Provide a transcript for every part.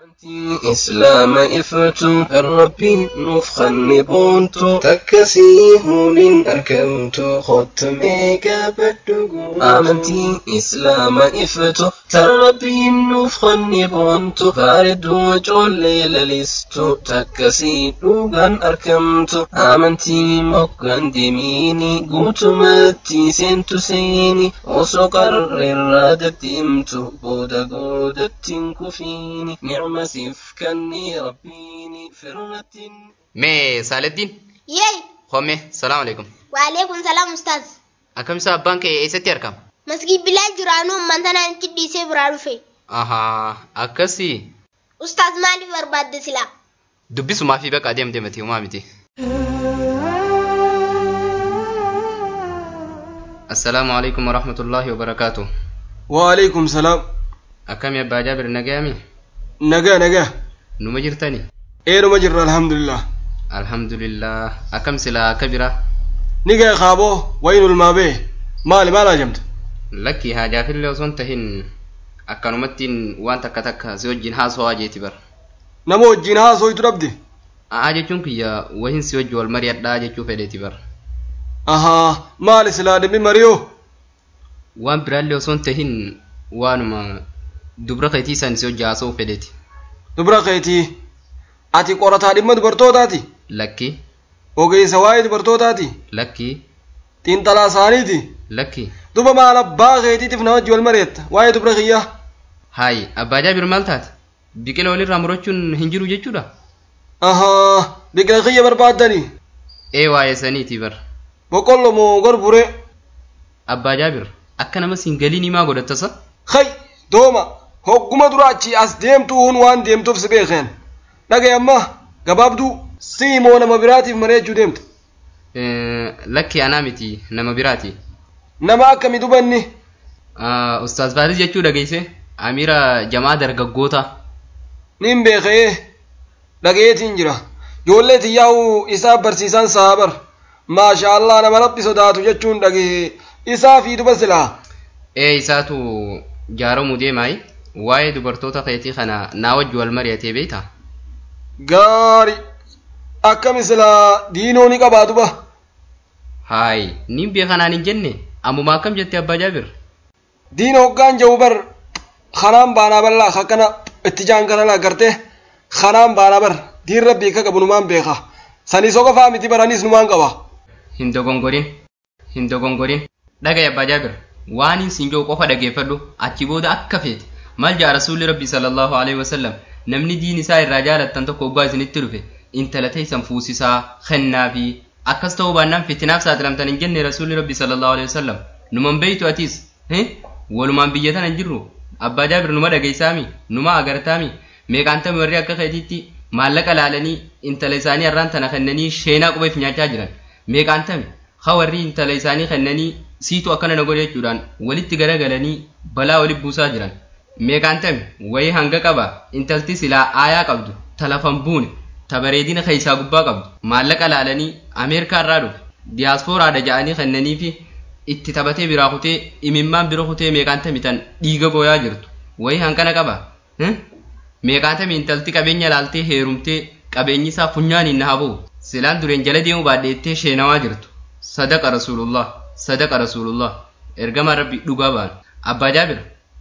Islaama iftu Rabbiin nuuf kenne boontu takkasii huliin argamtu kottumee gaafadhu. Amantii Islaama iftu Rabbiin nuuf kenne boontu bareedduu ijoollee lalistu takkasii dhugaan argamtu. Amantii moggaan deemiini guutumatti seentu seeni osoo qarreerraa daddeemtu booda goodatti hin kufiini nicma siif kennee Rabbiin firrattiin. Mee Saalettiin? Yee! Homme, salaam alaikum. Waalaikum salaam ustaaz. Akkamisa abbaan kee eessatti argama? Masgiid Bilaal jiraanuu ammaan tanaan itti dhiisee biraa dhufe. Ahaa, akkasii. Ustaaz maaliif barbaadde silaa? Dubbisumaa fi baqa adeemte miti homaa miti. Assalaamu alaikum warahmatullaahi wabarakaatu. Waalaikum salaam. Akkami abbaa Jaabir nagayaami? Nagaa nagaa. Numa jirtani? Eenuma jirra alhamdulillah. Alhamdulillah. Akkam silaa akka biraa? Ni ga'e kaaboo wayin ulmaa bee maali maal hajamte? Lakki haajaafillee osoo hin tahin akkanumattiin waan takka takka si wajjin haasawaa jeeti bara. Nama wajjin haasoytu dhabde? A'aa jechuun kiyya wahin si wajji wal mari'adhaa jechuu fedheeti bara. Ahaa maali silaa dhimmi mariyoo? Waan biraallee osoo hin tahin waanuma dubra keetii san si wajji haasa'uu fedheeti. Dubra keetii ati qorataa dhimma dubartootaati? Lakki. Ogeessa waa'ee dubartootaati? Lakki. Xiinxalaa isaaniiti? Lakki. Duba maal abbaa keetiitiif nama wajji wal mari'atta waa'ee dubra kiyyaa? Hayi abbaa Jaabir maal taate? Biqila walirraa murachuun hin jiru jechuudha? Ahaa biqila kiyya barbaaddanii? Ee waa'ee saniiti bar. Boqqolloo moo gorburee? Abbaa Jaabir akka nama siin galiin himaa godhattasa? Hay dooma hogguma dura achii as deemtuu hun waan deemtuuf si beekeen. Dhagaye amma gabaabduu sii moo nama biraatiif mari'achuu deemta? Lakki anaa miti nama biraati. Nama akkami dubanni? Ustaaz Faaris jechuu dhageesse amiira jamaa dargaggoota. Nin beekee dhagayeetiin jira. Ijoollee tiyyaa'uu isaa barsiisaan saabar. Maasha Allah nama rabbi sodaatu jechuun dhagee isaa fi duba silaa. Ee isaatu jaaramuu deemaayi waa'ee dubartoota keetii kana naa wajji wal mari'atee beektaa? Gaari akkami silaa diinoo ni qabaa duba. Haayi niin beekanaan hin jenne ammumaa akkam jette abbaa Jaabir? Diina hoggaan jedhu bar kanaan baanaa bal'aa akkana itti jaan kana laagartee kanaan baanaa bar diin rabbii akka qabu numaan beeka. Sanii soqa fa'aa miti baranis numaan qaba. Hin dogongorin hin dogongorin dhagaye abbaa Jaabir waan hin siin jiru qofa dhageeffadhu achi booda akka feete maal jaa rasuulli rabbi sallallahu alaihi wasallam namni diin isaa irraa jaalattan tokko hoggaa isinitti dhufe intala teessan fuusisaa kennaa fi akkas ta'uu baannaan fitinaaf saaxilamtan hin jenne rasuulli rabbi sallallahu alaihi wasallam numan beeytu atis walumaan biyya tana hin jirru abbaa Jaabir numa dhageessaami numa agartaami meeqaan warri akka keetiitti maallaqa laalanii intala isaanii har'aan tana kennanii sheenaa qubeef nyaachaa jiran meeqaan tami ha warri intala isaanii kennanii siitu akkana na godhe jechuudhaan walitti garagalanii balaa walitti buusaa jiran meeqaan tami wayii hanga qaba intalti silaa aayaa qabdu talafan buune ta bareedina keessaa gubbaa qabdu maallaqa laalanii ameerikaa irraa dhufe diyaaspooraadha ja'anii kennanii fi itti taphatee biraa kutee imimmaan bira kutee meeqaan tami tan dhiiga booyaa jirtu wayii hanqana qaba meeqaan tami intalti qabeenya laaltee heerumtee qabeenyi isaa funyaaniin na haboo silaan dureen jala deemuu baadheettee sheenawaa jirtu sadaqa rasuulullah sadaqa rasuulullah ergamaa rabbi dhugaa ba'an abbaa Jaabir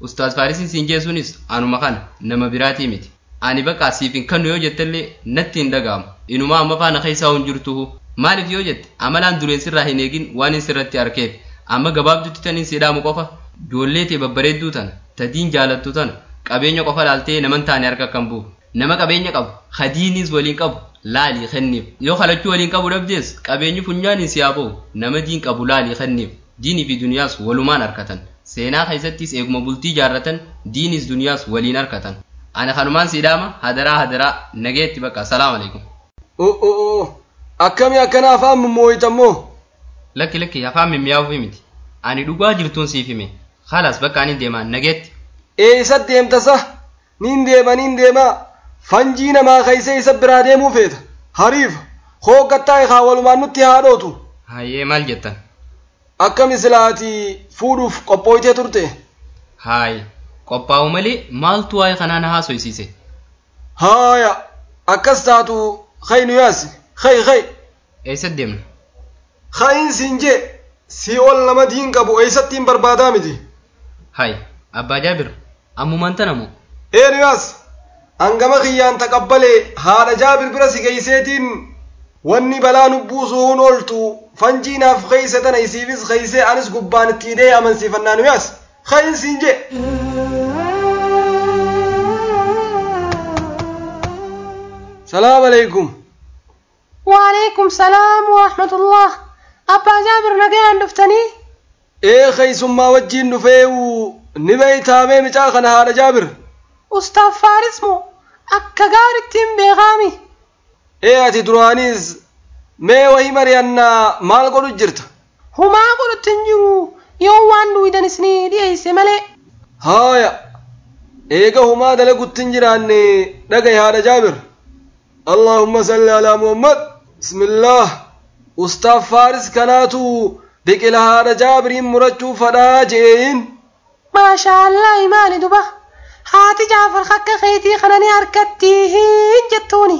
ustaaz Faarisiin siin jeesuunis anuma kana nama biraatii miti ani baqa siif hin kennu yoo jettellee natti hin dhaga'amu inumaa amma faana keessaa hin jirtuhu maaliif yoo jette amalaan dureen sirraa hin eegin waan hin sirratti arkeef amma gabaabdutti taniin si dhaamu qofa ijoollee tee babbareedduu tana tadiin jaalattu tana qabeenya qofa laaltee naman taane harka kan bu'u nama qabeenya qabu hadiinis waliin qabu laalii kenniif yoo kalachuu waliin qabu dhabdees qabeenyi funyaaniin si haa ba'u nama diin qabu laalii kenniif diinii fi duniyaas walumaan harkatan seenaa keessattis eeguma bultii jaarratan diinis duniyaas waliin harkatan ana kanumaan si dhaama hadaraa hadaraa nageetti bakka salaam alaikum. Akkami akkana afaan mimmooyitammoo? Lakki lakki afaan mimmiyaa'uufi miti ani dhugaa jirtuun siif hime khalaas bakka ani deemaa nageetti. Eessa deemtasa? Niin deema niin deema. Fanjii namaa keessa isa biraa deemuu feeta. Hariif hooggattaa haa walumaan nutti haa dhootu. Hayyee maal jettan? Akkami silaati fuudhuuf qophooytee turte? Hayi qophaa'u malee maaltu waa'ee kanaa na haasofsiise? Haaya akkas taatu khay nu yaasi khay khay. Eessatti deemna? Khayin siin jee si ol nama diin qabu eessattiin barbaadaa miti. Hay abbaa Jaabir ammumaan tana moo? Ee nu yaasi hangama kiyyaan taqabbalee haadha Jaabir bira si geeyseetiin wanni balaa nu buusuun ooltu fanjii naaf keeyse tana isiifis keeysee anis gubbaan itti hidhee amansiifannaa nu yaas khayin siin jee. Salaam alaikum. Waalaikum salaam wa rahmatullah. Abbaa Jaabir nagayaan dhuftanii? Ee keeysummaa wajjiin dhufeewu ni beeytaamee micaa kana haadha Jaabir. Ustaaf Faaris moo akka gaariitti hin beekaami? Ee ati duraanis mee wahii mari'annaa maal godhu jirta? Humaa godhutti hin jiru yoo waan duwidan isinii dhiyeesse malee. Haaya eega humaa dalagutti hin jiraanne dhagaye haadha Jaabir. Allahumma salli alaa Muhammad. Bismillaah. Ustaaf Faaris kanaatu biqila haadha Jaabiriin murachuu fadhaa je'een. Maashaa Allah maali duba? Haati Jaafar akka keetii kana ni harkatti hin jettuuni.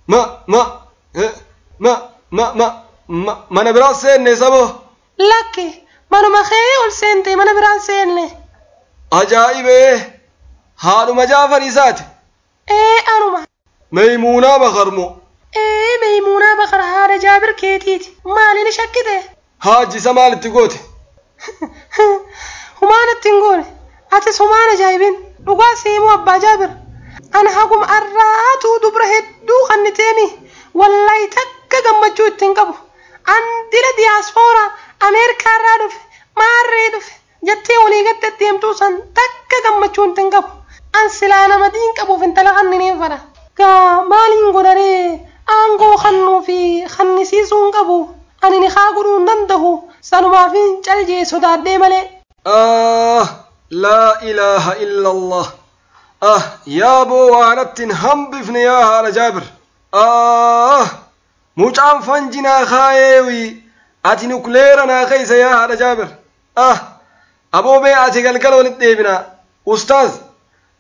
Ma ma ma ma ma ma mana biraa seenne sabo. Lakki manuma kee ol seente mana biraan seenne. Ajaa'ibee haadhuma Jaafar isaati. Ee anuma. Meeymuunaa Bakar moo? Ee Meeymuunaa Bakar haadha Jaabir keetiiti. Maaliin shakkite? Haaji isa maalitti goote? Humaan itti hin goone. Atis humaan ajaa'ibin. Dhugaa siimuu abbaa Jaabir. Ana haguma arraatuu dubra hedduu kanniteemi. Wallahi takka gammachuu ittiin qabu. An dila diyaaspooraa Ameerikaarraa dhufe maarree dhufe jettee walii gatte deemtuu san takka gammachuu ittiin qabu. An silaa nama diin qabuuf intala kanniniin fadha. Gaa maaliin godharee aangoo kannuu fi kannisiisuu hin qabu. Ani ni haa godhuu hin danda'u. Sanumaafin caljee sodaadhee malee. Ah laa ilaaha illallah. Ah yaa boo waanatti hin hambifne yaa haadha Jaabir. Ah mucaan fanji naa kaayeewi ati nukleera naa keeysa yaa haadha Jaabir. Ah aboo mee ati galgala walitti deebinaa. Ustaaz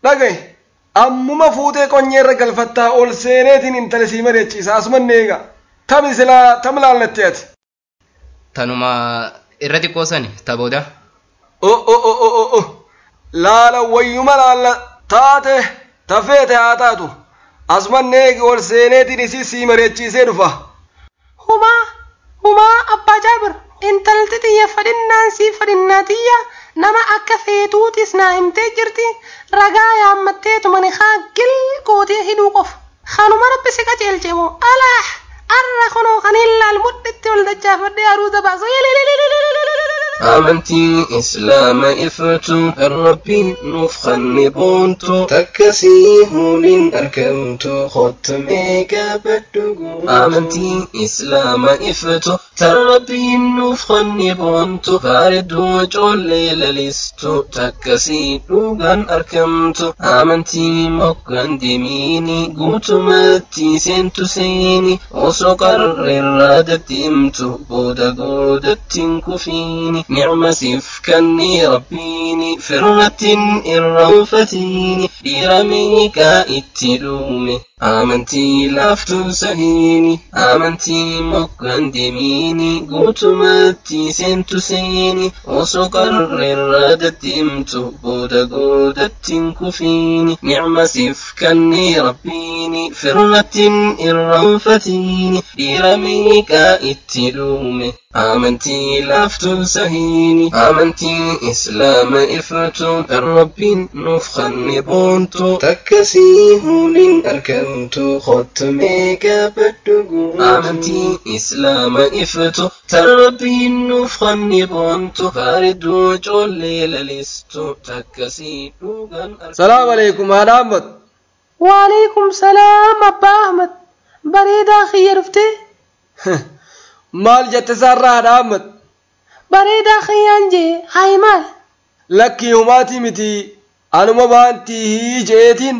dhagaye ammuma fuutee qonyeerra galfattaa ol seeneetiin intala sii mari'achiisa asumanne eega. Tami silaa tam laallatte ati. Tanuma irra xiqqoo sani ta booda. O o o o o o laala wayyuma laalla taate tafeete haa taatu. Asumanne eegi ol seeneetiin isii sii mari'achiisee dhufa. Humaa humaa abbaa Jaabir intalti xiyya fadhinnaan sii fadhinnaa xiyya nama akka feetuutis naa himtee jirti ragaa yaammatteetuma ni haa gil gootee hidhuu qofa. Kanuma rabbi si qajeelche moo alaah arra kunoo kan ilaal mudhitti ol dachaafadhee aruuza baasu. Amantii Islaama iftu Rabbiin nuuf kenne boontu takkasii huliin argamtu kottamee gaafadhu. Amantii Islaama iftu Rabbiin nuuf kenne boontu bareedduu ijoollee lalistu takkasii dhugaan argamtu. Amantii moggaan deemiini guutumatti seentu seeni osoo qarreerraa daddeemtu booda goodatti hin kufiini. نعمة سفكني ربيني فرة إرنفتيني ديرميك اتلومي آمنتي لافتو سهيني آمنتي مقن دميني قوتمتي سنتو سيني وسقر الردت امتو بود قودت كفيني نعمة سفكني ربيني فرة إرنفتيني ديرميك اتلومي آمنتي لافتو سهيني آمنتي إسلام إفتو الربين نفخن بونتو تكسيه لن أركمتو ختميك بدقو آمنتي إسلام إفتو تربين نفخن بونتو فاردو جولي للستو تكسي دوغان. سلام عليكم هذا أحمد. وعليكم سلام أبا أحمد. بريدة خيرفتي maal jette saarraa haadha Ahmad? Bareedaa kiyyaan jee hayi maal? Lakkii humaatii miti anuma baantii jeetiin.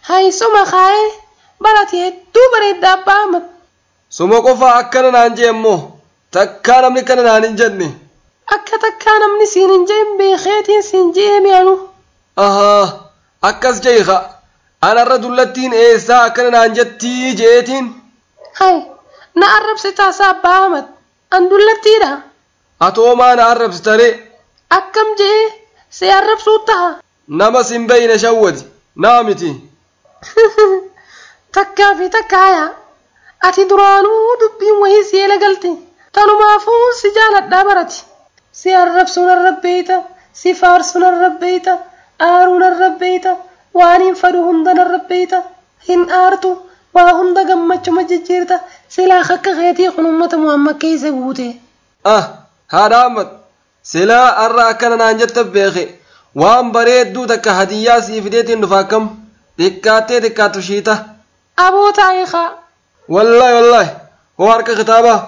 Hayi suma kaayee barate hedduu bareedda abbaa Ahmad. Suma qofa akkana naan jee immoo takkaa namni kana naan hin jenne. Akka takkaa namni siin hin jeen beekeetiin siin jee mi'anu. Ahaa akkas jeeqa Anarra dullattiin eessaa akkana naan jettii jeetiin. Hay, na arrabsitaa saa Abbaa Ahmad. An dullattiidha. Atoomaa na arrabsitaree. Akkam jee si arrabsuu taha. Nama sin beeyne shawwati. Naa miti. Takkaa fi takka haya. Ati duraanuu dubbiin wayii si eela galte. Tanumaafuu si jaaladhaa barati. Si arrabsuun arrabbeeyta. Si faarsuun arrabbeeyta. Aaruun arrabbeeyta. Waan hin fadhu hundan arrabbeeyta. Hin aartu. Waa hunda gammachuma jijjiirta. Silaa akka keetii kun uummata Muhammad keessa guute. Ah, haadha Ahmad. Silaa har'a akkana naan jette beeke. Waan bareedduu takka hadiyyaa sii fideetiin dhufa akkam. Xiqqaattee xiqqaattu shiita. Aboo taayikaa. Wallaahi wallaahi. Hoo harka kitaabaa.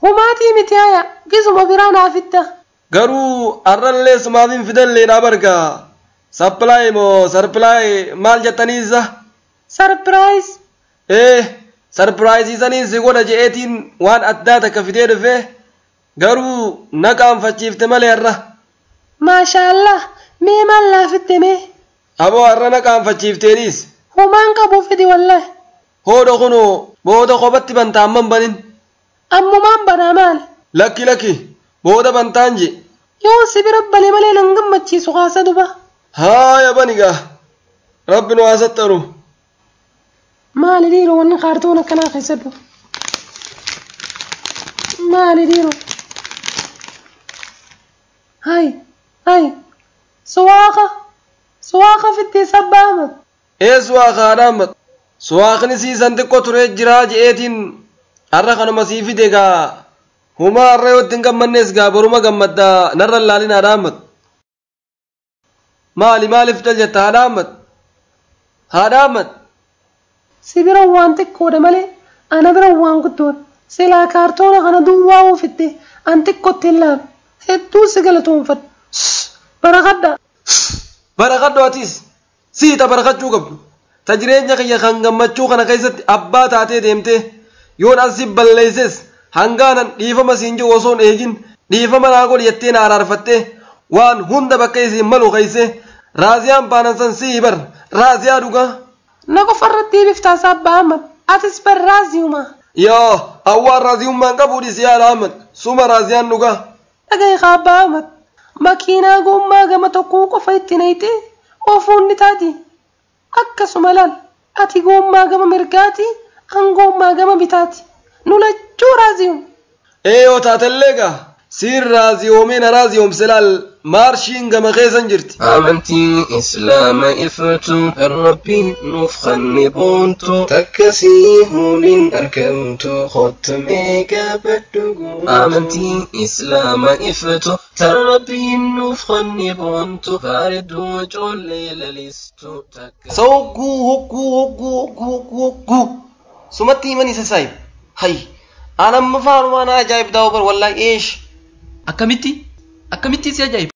Humaatii miti haya. Gisuma biraa naa fidda. Garuu har'allee sumaaf hin fidallee naa bargaa. Sappilaay moo sarpilaay maal jettaniisa? Sarpiraayiz. Ee sarpiraayizii saniin si godha je'eetiin waan addaa takka fidee dhufe garuu na qaanfachiifte malee har'a. Maashaallah. Mee maal naa fidde mee? Aboo har'a na qaanfachiifteenis. Humaan qabu fidi wallaahi. Hooda kunoo booda kophatti bantaa amman banin. Ammumaan banaa maali? Lakki lakki booda bantaan je. Yoo si bira bane malee nan gammachiisu kaasa duba. Haaya bani gaa. Rabbi nu haa sattaru. Maali dhiiroo wanni kaartoon akkanaa keessa dhufu? Maali dhiiroo? Hay hay suwaaqa suwaaqa fittee sabbaa Ahmad. Ee suwaaqa haadha Ahmad. Suwaaqni siisan xiqqoo turee jiraa je'eetiin har'a kanuma sii fide gaa. Humaa har'a yoo ittiin gammannees gaa boruma gammaddaa narra hin laalin haadha Ahmad. Maali maaliif cal jetta haadha Ahmad? Haadha Ahmad. Si bira waan xiqqoodha malee ana bira waan guddoodha. Silaa kaartoona kana duwwaa oofitte an xiqqootti hin laalu. Hedduu si galatoonfadha. Barakadha. Barakadhu atis siita barakachuu qabdu. Ta jireenya kiyya kan gammachuu kana keessatti abbaa taatee deemtee yoon as si balleesses hangaanan dhiifama siin jiru osoo hin eegin dhiifama naa godhi jettee na araarfattee waan hunda bakka isiin malu keesse raaziyaan baanan san sii bar raaziyaa dhugaa. Na qofarratti biftaa sabbaa Ahmad. Atis bar raaziyuma. Yaa awwaan raaziyummaan qabu dhisi yaa Ahmad suma raaziyaan dhugaa. Dhagaye abbaa Ahmad. Makiinaa gommaa gama tokkoo qofa itti nayitee oofuun ni taati. Akkasuma laal ati gommaa gama mirgaati an gommaa gama bitaati. Nu lachuu raaziyuma. Ee yoo taatellee gaa siin raaziyoomee na raaziyoomse laal maarshiin gama keessan jirti. Amantii Islaama iftu Rabbiin nuuf kenne boontu takkasii huliin argamtu kottumee gaafadhu guutu. Amantii Islaama iftu Rabbiin nuuf kenne boontu bareedduu ijoollee lalistu takka. Hogguu hogguu hogguu hogguu hogguu hogguu sumatti himan isa saayib hay anamma faanumaa na ajaa'ib daa'u bar wallaahi eesh. Akkamitti? Akkamitti si ajaa'iba?